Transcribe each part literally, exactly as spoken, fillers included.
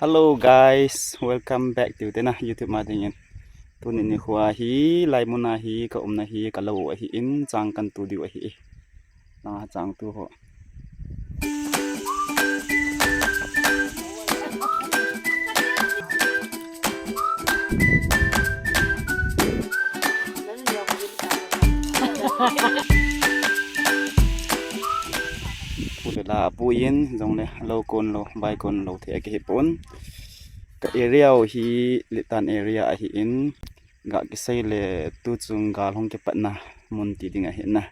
Hello guys, welcome back to the na YouTube ma dingin. Tuni nikho hi, hilai mun a hi, ka umna hi, ka lou ahin, chang kan tu diu ahi. Na chang tu ho. Pu le la apuiyin, jongle lou kon lou, vai kon lou thei akihi pon. Ka area u hi Litan area ahin, ga kisei le tuchung gal hung kipatna mun ti ding ahin na.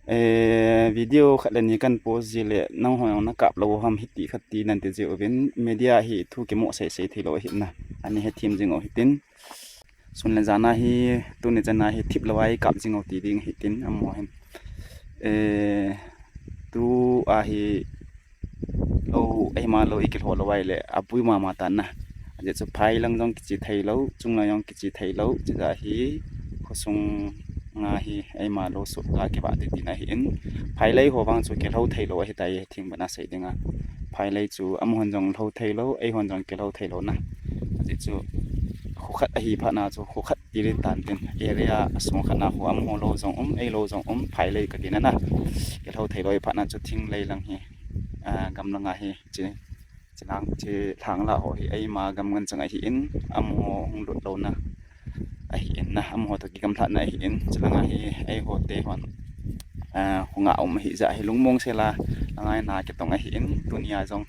Eh, video khat le ni kan post ji le nangho jong na kap lou ham hiti khat ti nan ti ji uvin, media hi thu kimo sei sei thei lou ahin na. Ani he thim jing u hitin. Sun le jan a hi, tuni chan a hi thip lou a i kap jing u ti ding hitin, amaho hin. Eh, tu a hi lou, eima lou i kilho lou a ile, apui mama tan na. Ajeh chu phai lang jong kiche thei lou, chung lang jong kiche thei lou, chuti a hi, khosung a hi, eima lou sut a kivah ding tina ahin. Phai lei ho vang chu kilho thei lou ahitai, thing bana sei ding a. Phai lei chu amahon jong lho thei lou, eihon jong kilho thei lou na. Ajeh chu, kho khat ahi phat na chu, kho khat ti le tan tin, area a sung khat na khu amaho lou jong um, ei lou jong um, phai lei ka ti na na. Kilho thei lou ahi phat na chu thing lei lang hi, ah, gam lang a hi, chi, chi lang, chi lang la ho hi, eima gam ngan chang ahin, amaho hung lut lou na. Ahin na, amaho to kigam lhah na ahin, chi lang a hi, eiho te hon. Ah, hung a um ahi ja hi lungmong sela, lang a na kitong ahin, tuni a jong,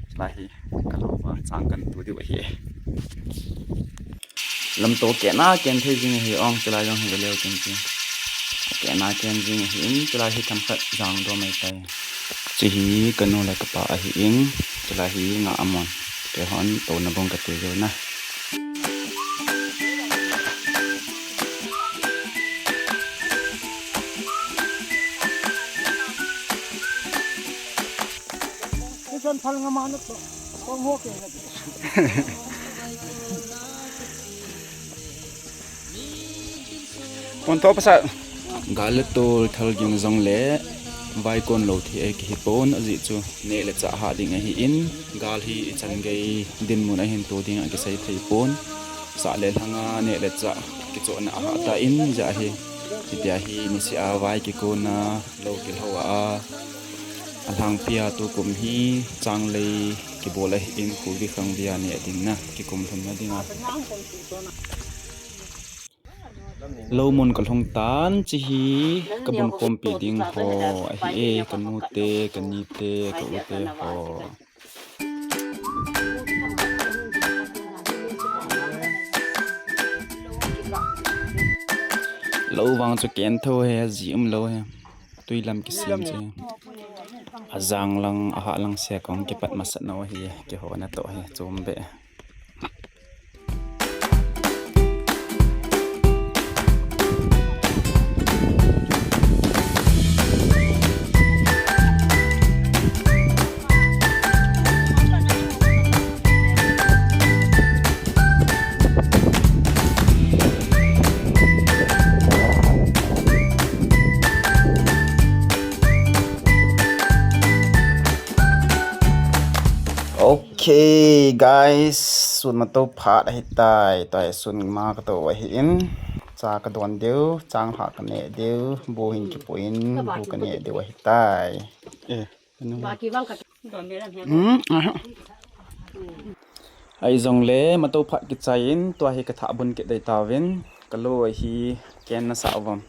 chi la hi, ka lou va, chang kan tu diu ahi. Lamto kena ken thei jing ahi ong, chulai jong hi veleu ken jing. Kena ken jing ahin, chulai hi themkhat jang do mai tai. Chi hi ka nu le ka pa ahin, chulai hi nga amon. Keihon tona bong ka ti jo na. Ni chon phal nga ma na to. Kong ho ke na. Pon to pasa. Gal le tol thal ging jong le vai kon lou thei ahi kihi pon ajeh chu neh le chah hah ding ahin, gal hi i chan gei dinmun a hin to ding a kisei thei pon. Sah le lhang a neh le chah kichohna a hah ta in ja hi. Hitia hi niseh a vai kikon a lou kilho a, a lhangpi a tukum hi changlei kibol ahin, khulvi khangbia neh ding na, kikum lhun na ding a. Lou mun ka lhung tan, chi hi ka bun khompi ding ho ahi e, ka nu te, ka ni te, ka u te ho. Lou vang chu ken tho he, ji um lou he. Tui lam kisem che. Ajang lang, ahah lang se kong kipat masat nau hi, kihona to hi, chom be. Okay, guys, sun mato phat ahitai, tua hi sun ma kato ahin, cha kadon diu, chang lha kaneh diu, bu hin kipuin, bu kaneh diu ahitai. Eh, kanu. Hmm, aha. Ahi jongle, mato phat kichai in, tua hi kathah bun kit dei tauvin, ka lou ahi, ken nasa uvam.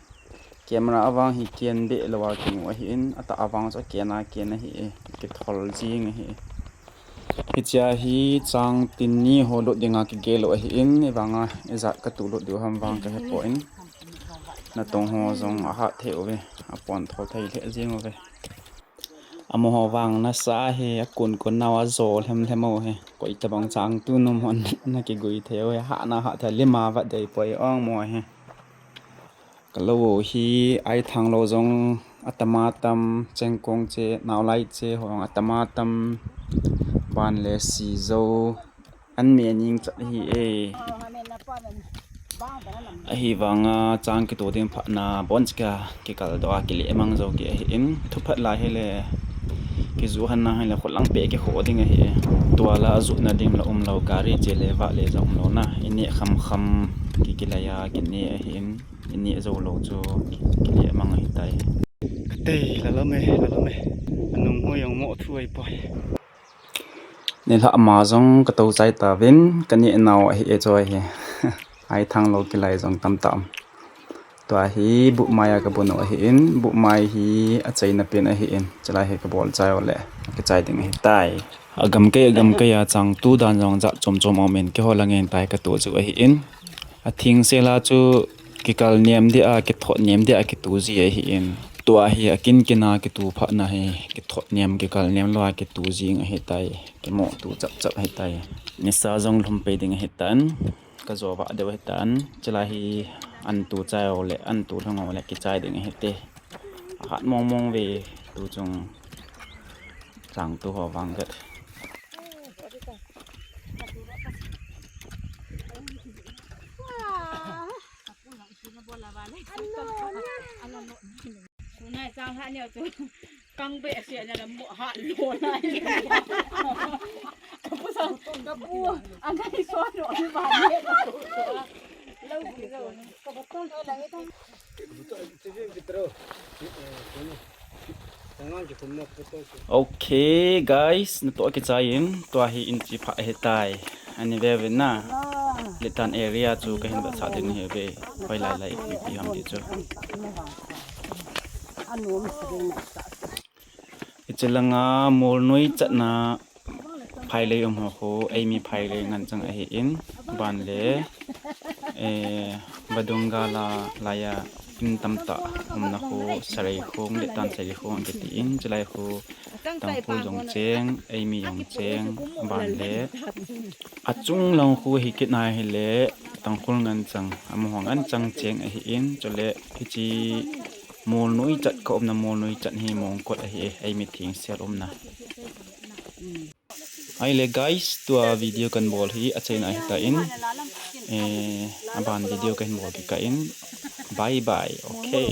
Camera avang hi ken beh lou a kimu ahin, atah avang chu aken a ken ahi e, kithol jing ahi e. Hichea hi chang tin ni ho lut dinga kigel u ahin, ivanga ijat katuh lut diu ham vang kahepoi. Natong ho jong ahat thei uve, apon thol thei lheh jing uve. Amaho vang nasa hi, akun kun nau ajo lhem lhem u hi. Koi tabang chang tu nom hon nakigui thei u hi, hahna hah thei lima vat dei poi ong mo hi. Ka lou u hi, aithang lou jong atama tam, chengkong che, naolai che ho jong atama tam, ban le si jo, an me ning chat hi e. Ahivanga chang kito ding phatna bon chika kikal doh a kile mang jo ki ahin, thuphat lai hile Kijuh han na hile kholang pe kikho ding ahi. Tua la ajuhna ding la umlou, gari che le vah le jong umlou na. Ineh kham kham kikilai a kineh ahin. Ineh jou lou chu kineh mang ahitai. Katei lalom e, lalom e. Anung hu jong mo thu ahi poi. Nilhah ma jong katou chai tauvin, kaneh nau ahi e chu ahi. Ai thang lou kilai jong tamtah um. Tua hi buhmai a kabun u ahin, buhmai hi achaina pen ahin, chulai hi kabol chai u le, kichai ding ahitai. Agamkai, agamkai a changtu dan jong jat chom chom um in, keiho lang in tai katu chu ahin. Athing sela chu kikal niam dia, kithot niam dia kitu ji ahin. Tua hi akin kin a kitu phat na hi, kithot niam, kikal niam lou a kitu jing ahitai. Kimo tu chap chap ahitai. Nisa jong lhum pei ding ahitan. Ka jo vah deu ahitan. Chulai hi an tu chai u le, an tu lhung u le kichai ding ahite. Ahat mong mong ve tu chung changtu ho vang vet. Tunai sang ha neo chu. Kang be sia na la mo ha lo lai. Ka pu sa, ka pu, angai so lo ni ba ni. Lo ki lo. Ka ba to. Okay, guys, natoh kichai in, tua hi inchi pha ahitai. Ani ve ve na. Litan area chu kahin vetsah ding ahi ve. Hoilai lai ipi ipi ham ti chu. Hiche langa mol noi chatna phailei um ho khu, eimi phailei ngan chang ahin, ban le, eh, vadung gal a laiya in tamtah umna khu, Sareikhong, Litan Sareikhong kiti in, chulai khu Tangkhul jong cheng, eimi jong cheng, ban le, achung lang khu hi kit na hile, Tangkhul ngan chang, amaho ngan chang cheng ahin, chule hiche mol noi chat ka umna, mol noi chat hi Mongkot ahi e, eimi thengsel umna. Ahile guys, tua video kan bol hi achaina ahitan, eh, aban video kahin bol kit kah in. Bye bye, okay.